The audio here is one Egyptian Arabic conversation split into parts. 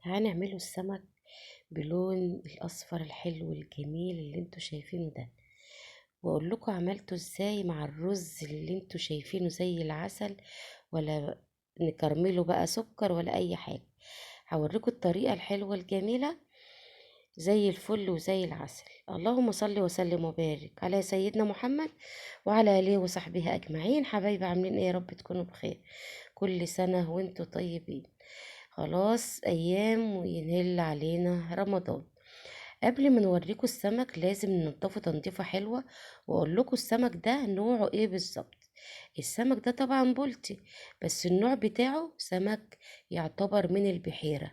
هنعمله السمك بلون الاصفر الحلو الجميل اللي انتوا شايفينه ده، واقول لكم عملته ازاي مع الرز اللي انتوا شايفينه زي العسل، ولا نكرمله بقى سكر ولا اي حاجة. هوريكم الطريقة الحلوة الجميلة زي الفل وزي العسل. اللهم صل وسلم وبارك على سيدنا محمد وعلى آله وصحبه أجمعين. حبايبي عاملين ايه؟ يا رب تكونوا بخير، كل سنة وانتوا طيبين. خلاص أيام وينهل علينا رمضان. قبل ما نوريكم السمك لازم ننضفه تنظيفة حلوة، واقول لكم السمك ده نوعه ايه بالظبط. السمك ده طبعا بولتي، بس النوع بتاعه سمك يعتبر من البحيرة.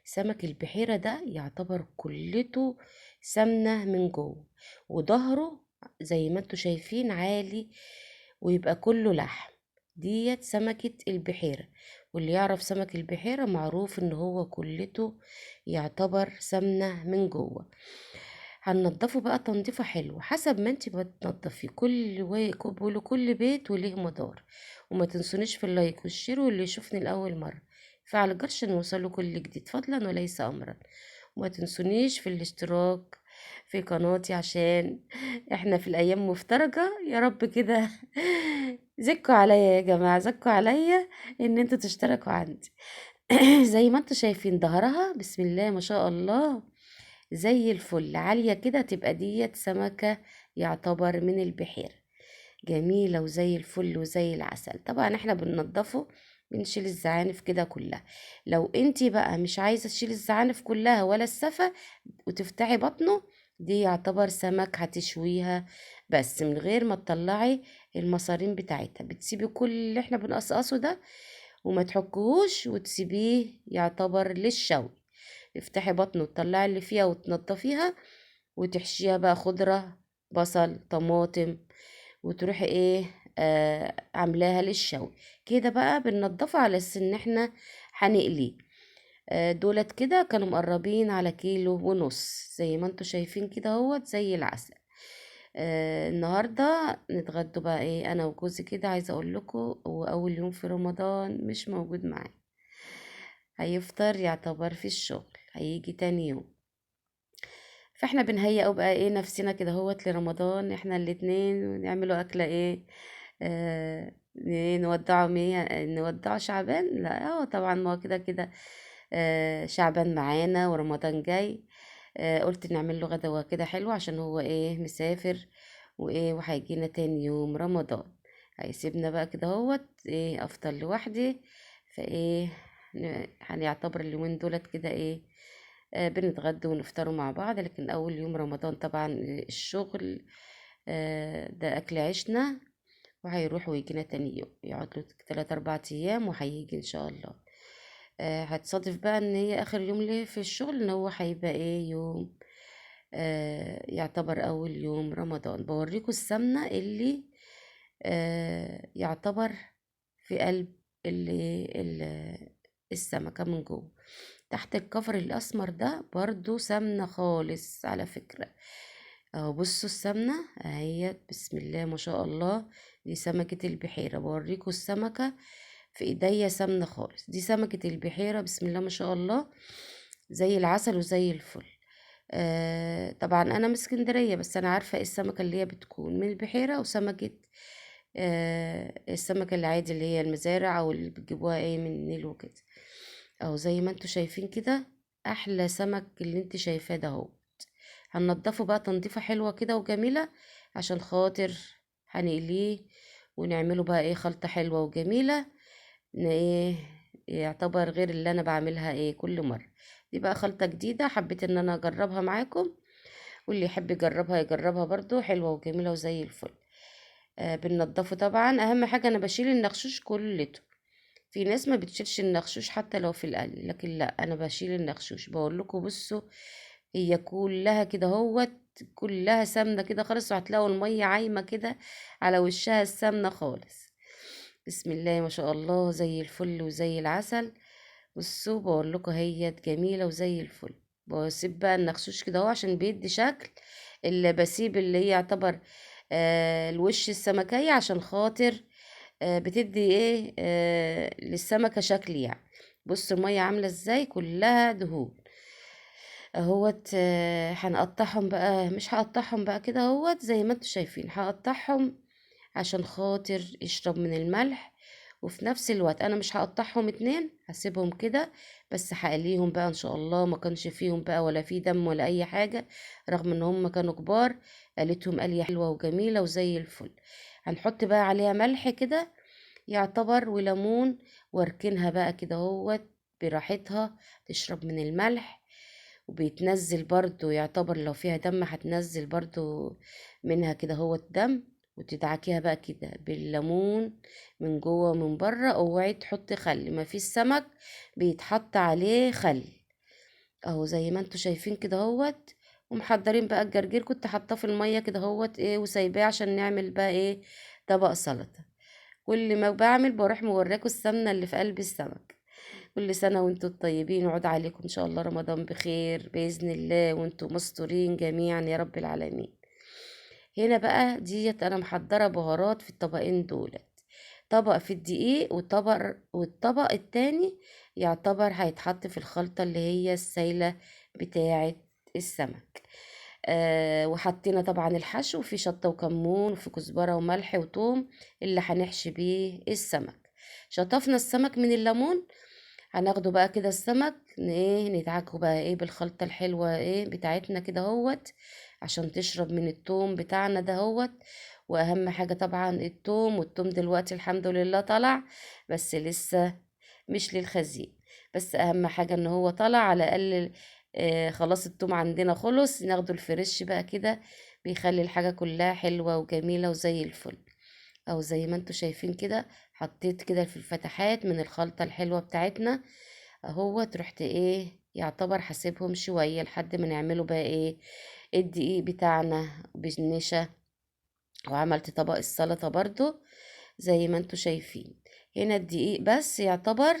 سمك البحيرة ده يعتبر كلته سمنة من جوه، وظهره زي ما انتوا شايفين عالي ويبقى كله لحم. ديت سمكة البحيرة، واللي يعرف سمك البحيرة معروف ان هو كلته يعتبر سمنة من جوه. هننضفه بقى تنظيفة حلوة حسب ما انت بتنضفيه، كل بيت وليه مدار. وما تنسونيش في ال like وال share، واللي يشوفني لأول مرة فعل الجرس عشان يوصله كل جديد فضلا وليس امرا. وما تنسونيش في الاشتراك في قناتي عشان احنا في الايام مفترجة. يا رب كده زكوا عليا يا جماعة، زكوا عليا ان انتوا تشتركوا عندي. زي ما انتوا شايفين ظهرها بسم الله ما شاء الله زي الفل، عالية كده، تبقى ديت سمكة يعتبر من البحيرة، جميلة وزي الفل وزي العسل. طبعا احنا بننضفه، بنشيل الزعانف كده كلها. لو انتي بقى مش عايزة تشيلي الزعانف كلها ولا السفة وتفتحي بطنه، دي يعتبر سمك هتشويها بس من غير ما تطلعي المصارين بتاعتها. بتسيبي كل اللي احنا بنقصقصه ده وما تحكهوش، وتسيبيه يعتبر للشوي. افتحي بطنه وتطلعي اللي فيها وتنضفيها، وتحشيها بقى خضرة، بصل، طماطم، وتروحي عاملاها للشوي كده. بقى بننضفه على اساس ان احنا هنقليه. دولت كده كانوا مقربين على 1.5 كيلو زي ما انتوا شايفين كده اهوت زي العسل. النهارده نتغدوا بقى ايه انا وجوزي كده. عايزه اقول لكم هو اول يوم في رمضان مش موجود معايا، هيفطر يعتبر في الشغل، هيجي تاني يوم. فاحنا بنهيئه بقى ايه نفسنا كده اهوت لرمضان، احنا الاتنين، ونعملوا اكله ايه، نودعه مية، نودعه شعبان. لا هو طبعا ما هو كده كده، شعبان معانا ورمضان جاي. قلت نعمل له غدا كده حلو عشان هو ايه مسافر وايه وهيجينا تاني يوم رمضان، هيسيبنا بقى كده اهوت ايه افطر لوحدي. فايه هنعتبر اليومين دولت كده ايه، بنتغدى ونفطروا مع بعض. لكن اول يوم رمضان طبعا الشغل، ده اكل عيشنا، وهيروح ويجينا تاني يوم، يقعد له 3-4 ايام وهيجي ان شاء الله. هتصادف بقى ان هي اخر يوم ليه في الشغل، ان هو هيبقى ايه يوم، يعتبر اول يوم رمضان. بوريكم السمنة اللي، يعتبر في قلب السمكة من جوه تحت الكفر الاسمر ده، برضو سمنة خالص على فكرة. اهو بصوا السمنة اهيت بسم الله ما شاء الله، دي سمكة البحيرة. بوريكم السمكة في ايديا سمنة خالص، دي سمكة البحيرة بسم الله ما شاء الله زي العسل وزي الفل. طبعا انا من اسكندرية، بس انا عارفة ايه السمكة اللي هي بتكون من البحيرة، وسمكة، السمكة العادي اللي هي المزارع او اللي بتجيبوها ايه من النيل وكده. اهو زي ما انتوا شايفين كده احلى سمك اللي انت شايفاه ده اهو. هننضفه بقى تنظيفة حلوة كده وجميلة عشان خاطر هنقليه ونعمله بقى ايه خلطة حلوة وجميلة، ايه يعتبر غير اللي انا بعملها ايه كل مرة. دي بقى خلطة جديدة حبيت ان انا اجربها معاكم، واللي يحب يجربها يجربها برضو، حلوة وجميلة وزي الفل. بننضفه طبعا، اهم حاجة انا بشيل النخشوش كلته. في ناس ما بتشيلش النخشوش حتى لو في القلي، لكن لا انا بشيل النخشوش. بقول لكم بصوا هي كلها كده اهوت، كلها سمنة كده خالص، وهتلاقوا المية عايمة كده على وشها السمنة خالص. بسم الله ما شاء الله زي الفل وزي العسل. بصوا بقول لكم هي جميلة وزي الفل. بسيب بقى النخشوش كده اهو عشان بيدي شكل، اللي بسيب اللي هي يعتبر، الوش السمكية عشان خاطر، بتدي ايه، للسمكة شكل يعني. بصوا المية عاملة ازاي، كلها دهون اهوت. هنقطعهم بقى، مش هقطعهم بقى كده اهوت زي ما انتوا شايفين، هقطعهم عشان خاطر يشرب من الملح، وفي نفس الوقت انا مش هقطعهم 2، هسيبهم كده بس هقليهم بقى ان شاء الله. ما كانش فيهم بقى ولا في دم ولا اي حاجة، رغم ان هم كانوا كبار. قالتهم قلية حلوة وجميلة وزي الفل. هنحط بقى عليها ملح كده يعتبر وليمون، واركنها بقى كده اهوت براحتها تشرب من الملح، وبيتنزل برضو يعتبر لو فيها دم هتنزل برضو منها كده اهوت دم، وتدعكيها بقى كده بالليمون من جوه ومن بره. اوعي تحطي خل، ما فيش سمك بيتحط عليه خل اهو زي ما انتوا شايفين كده اهوت. ومحضرين بقى الجرجير، كنت حاطاه في الميه كده اهوت ايه وسايباه عشان نعمل بقى ايه طبق سلطه. كل ما بعمل بروح موريكم السمنه اللي في قلب السمك. كل سنه وانتوا طيبين، وعود عليكم ان شاء الله رمضان بخير باذن الله، وانتوا مستورين جميعا يا رب العالمين. هنا بقى ديت انا محضره بهارات في الطبقين دولت، طبق في الدقيق والطبق التاني يعتبر هيتحط في الخلطه اللي هي السايله بتاعه السمك. وحطينا طبعا الحشو في شطه وكمون وفي كزبره وملح وتوم اللي هنحشي بيه السمك. شطفنا السمك من الليمون، هناخده بقى كده السمك ايه ندعكه بقى ايه بالخلطه الحلوه ايه بتاعتنا كده اهوت، عشان تشرب من التوم بتاعنا ده اهوت. واهم حاجه طبعا التوم، والتوم دلوقتي الحمد لله طلع، بس لسه مش للخزين، بس اهم حاجه ان هو طلع على الاقل. خلاص التوم عندنا خلص، ناخده الفريش بقى كده، بيخلي الحاجه كلها حلوه وجميله وزي الفل. او زي ما انتوا شايفين كده حطيت كده في الفتحات من الخلطه الحلوه بتاعتنا اهوت. رحت ايه يعتبر حاسبهم شويه لحد ما نعمله بقى ايه الدقيق بتاعنا بالنشا. وعملت طبق السلطه برضو زي ما انتوا شايفين. هنا الدقيق بس يعتبر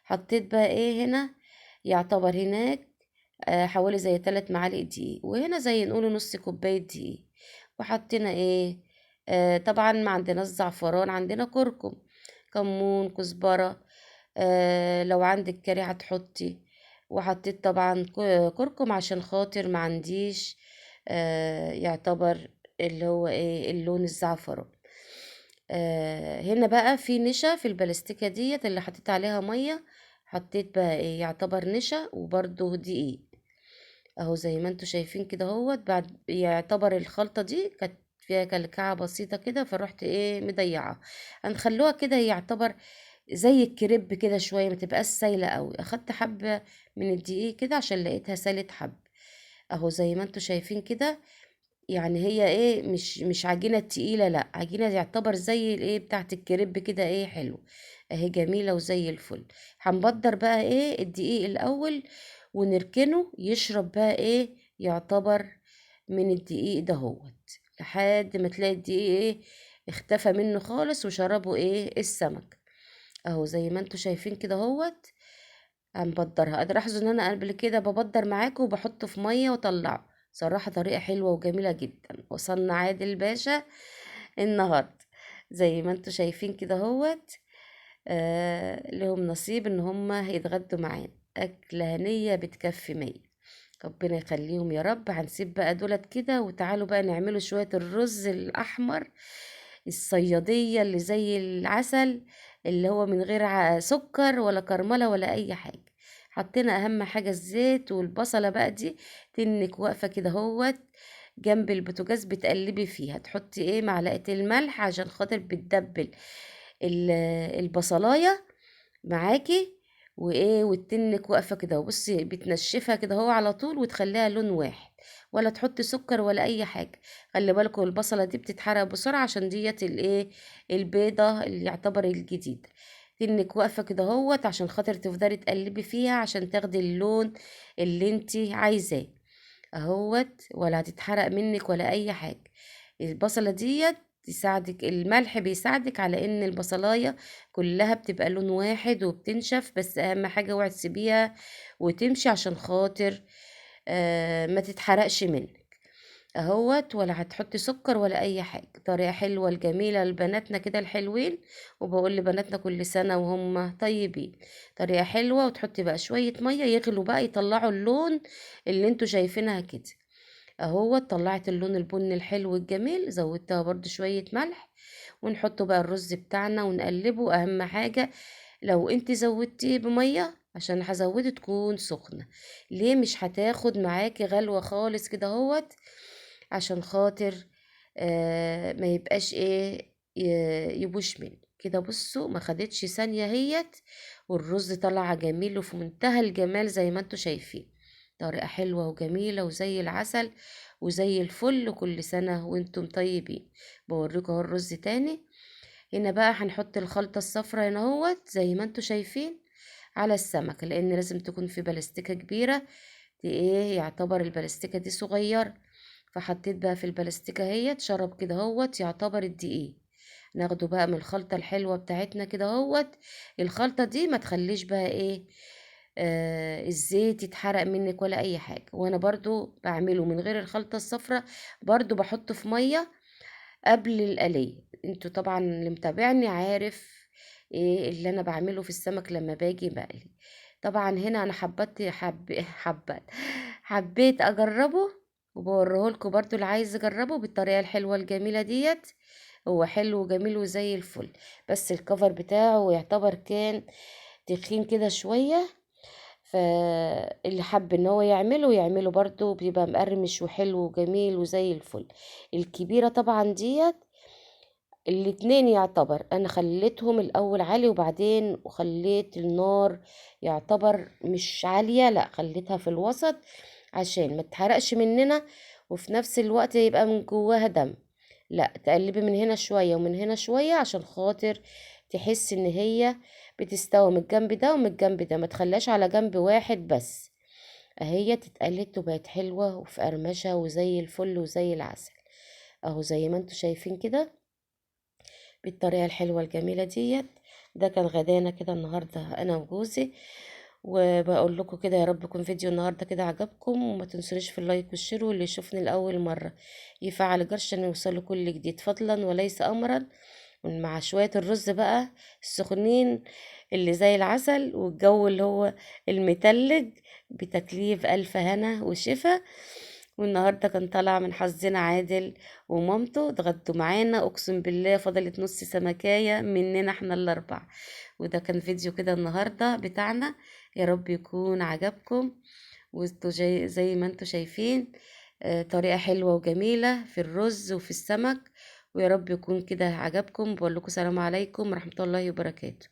حطيت بقى ايه هنا يعتبر هناك حوالي زي 3 معالق دقيق، وهنا زي نقوله نص كوبايه دقيق. وحطينا ايه طبعا ما عندناش زعفران، عندنا كركم، كمون، كزبره، لو عندك كاري هتحطي. وحطيت طبعا كركم عشان خاطر ما عنديش يعتبر اللي هو ايه اللون الزعفران. هنا بقى في نشا في البلاستيكه ديت اللي حطيت عليها ميه، حطيت بقى ايه يعتبر نشا وبرده دقيق اهو زي ما انتوا شايفين كده اهوت. بعد يعتبر الخلطه دي كانت فيها كلكعه بسيطه كده، فروحت ايه مضيعه. هنخلوها كده يعتبر زي الكريب كده شويه، ما تبقاش سايله قوي. اخدت حبه من الدقيق كده عشان لقيتها سالت حب اهو زي ما انتوا شايفين كده. يعني هي ايه مش عجينه تقيله، لا عجينه يعتبر زي الايه بتاعت الكريب كده ايه حلو اهي، جميله وزي الفل. هنبدر بقى ايه الدقيق الاول ونركنه يشرب بقى ايه يعتبر من الدقيق دهوت، لحد ما تلاقي الدقيق ايه اختفى منه خالص وشربه ايه السمك اهو زي ما انتوا شايفين كده اهوت. هنبدرها. لاحظوا ان انا قبل كده ببدر معاكم وبحطه في ميه واطلعه، صراحه طريقه حلوه وجميله جدا. وصلنا عادل باشا النهارده زي ما انتوا شايفين كده اهوت. لهم نصيب ان هم يتغدوا معانا، اكله هنيه بتكفي 100، ربنا يخليهم يا رب. هنسيب بقى دولت كده، وتعالوا بقى نعملوا شويه الرز الاحمر الصياديه اللي زي العسل، اللي هو من غير سكر ولا كرمله ولا اي حاجه. حطينا اهم حاجه الزيت والبصله بقى دي تنك واقفه كده اهوت جنب البوتاجاز بتقلبي فيها، تحطي ايه معلقه الملح عشان خاطر بتدبل البصلايه معاكي، وايه والتنك واقفه كده. وبصي بتنشفها كده اهو على طول وتخليها لون واحد، ولا تحطي سكر ولا اي حاجه. خلي بالكم البصله دي بتتحرق بسرعه عشان ديت الايه البيضه اللي يعتبر الجديد. تنك واقفه كده اهوت عشان خاطر تفضلي تقلبي فيها عشان تاخدي اللون اللي انتي عايزاه اهوت، ولا هتتحرق منك ولا اي حاجه. البصله ديت تساعدك، الملح بيساعدك على ان البصلايه كلها بتبقى لون واحد وبتنشف. بس اهم حاجه اوعي تسيبيها وتمشي عشان خاطر ما تتحرقش منك. اهوت، ولا هتحطي سكر ولا اي حاجة. طريقه حلوة الجميلة لبناتنا كده الحلوين، وبقول لبناتنا كل سنة وهم طيبين. طريقه حلوة، وتحطي بقى شوية مية يغلوا بقى، يطلعوا اللون اللي انتوا شايفينها كده اهوت. طلعت اللون البني الحلو الجميل، زودتها برضو شوية ملح، ونحط بقى الرز بتاعنا ونقلبه. اهم حاجة لو انت زودتيه بميه، عشان هزوده تكون سخنة، ليه مش هتاخد معاكي غلوه خالص كده اهوت، عشان خاطر ما يبقاش ايه يبوش منه كده. بصوا ما خدتش ثانية هيت، والرز طلع جميل وفي منتهى الجمال زي ما انتوا شايفين. طريقه حلوة وجميلة وزي العسل وزي الفل. كل سنة وانتم طيبين. بوريكم اهو الرز تاني. هنا بقى هنحط الخلطة الصفراء هنا اهوت زي ما انتوا شايفين على السمكة، لان لازم تكون في بلاستيكه كبيرة، دي ايه يعتبر البلاستيكه دي صغيرة، فحطيت بقى في البلاستيكه اهيت شرب كده اهوت يعتبر الدقيق. ناخده بقى من الخلطة الحلوة بتاعتنا كده اهوت. الخلطة دي ما تخليش بقى ايه الزيت يتحرق منك ولا اي حاجة. وانا برضو بعمله من غير الخلطة الصفراء، برضو بحطه في مية قبل القليه. انتوا طبعا اللي متابعني عارف ايه اللي انا بعمله في السمك لما باجي بقلي. طبعا هنا انا حبيت اجربه، وبوريهولكوا برضو اللي عايز يجربه بالطريقة الحلوة الجميلة ديت. هو حلو وجميل وزي الفل، بس الكفر بتاعه يعتبر كان تخين كده شوية، فاللي حب ان هو يعمله يعمله برضو، بيبقى مقرمش وحلو وجميل وزي الفل. الكبيرة طبعا ديت الاتنين يعتبر انا خليتهم الاول عالي، وبعدين وخليت النار يعتبر مش عالية، لا خليتها في الوسط عشان ما تتحرقش مننا، وفي نفس الوقت يبقى من جواها دم. لا تقلبي من هنا شوية ومن هنا شوية عشان خاطر تحس ان هي بتستوي من الجنب ده ومن الجنب ده، ما تخليهاش على جنب واحد بس. اهي اتقلت وبقت حلوة وفي قرمشة وزي الفل وزي العسل اهو زي ما انتوا شايفين كده بالطريقة الحلوة الجميلة ديت. ده كان غدانا كده النهاردة انا وجوزي، وبقول لكم كده يا رب يكون فيديو النهاردة كده عجبكم، وما تنسونيش في ال like وال share، واللي يشوفني لأول مرة يفعل الجرس عشان يوصله كل جديد فضلا وليس أمرا. ومع شوية الرز بقى السخنين اللي زي العسل والجو اللي هو المتلج، بتكليف ألف هنا وشفا. والنهاردة كان طالع من حظنا عادل ومامته اتغدوا معانا، اقسم بالله فضلت نص سمكاية مننا احنا الاربعة. وده كان فيديو كده النهاردة بتاعنا، يا رب يكون عجبكم. وانتوا زي ما انتوا شايفين طريقة حلوة وجميلة في الرز وفي السمك، ويا رب يكون كده عجبكم. بقول لكم سلام عليكم ورحمة الله وبركاته.